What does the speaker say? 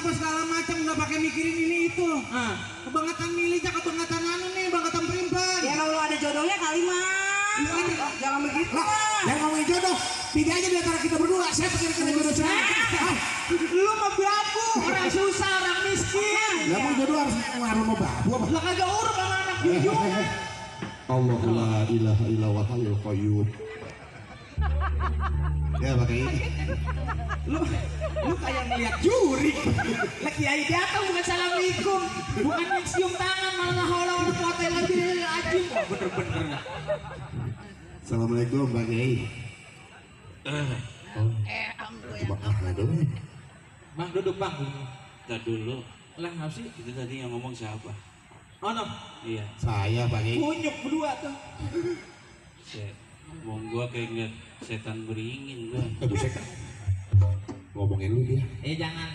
apa segala macam, nggak pakai mikirin ini itu. Kebangetan milihnya, kebangetan anu nih, kebangetan perimpan. Ya kalau ada jodohnya kali mah. Jangan begitu lah. Yang ngomongin jodoh, pilih aja di antara kita berdua. Saya pikir-pikir jodoh saya. Lu mah babu, orang susah, orang miskin. Ya mau jodoh harus ngaruh sama babu apa? Lah kagak urut sama anak jujur. Allah la ilaha illa wa hayyul qayyum. Ya pakai ini. Lu kayak ngeliat juri. Lah kiai datang bukan assalamualaikum, bukan cium tangan malah hola-hola foto lagi aja. Bener-bener. Assalamualaikum Bang Kiai. Coba dong. Bang duduk bang. Ntar dulu. Lah ngapa sih? Itu tadi yang ngomong siapa? Oh no. Iya. Saya Bang Kiai. Kunyuk berdua tuh. Ngomong gua kayak ngeliat setan beringin gua. Buset. Ngomongin lu dia. Jangan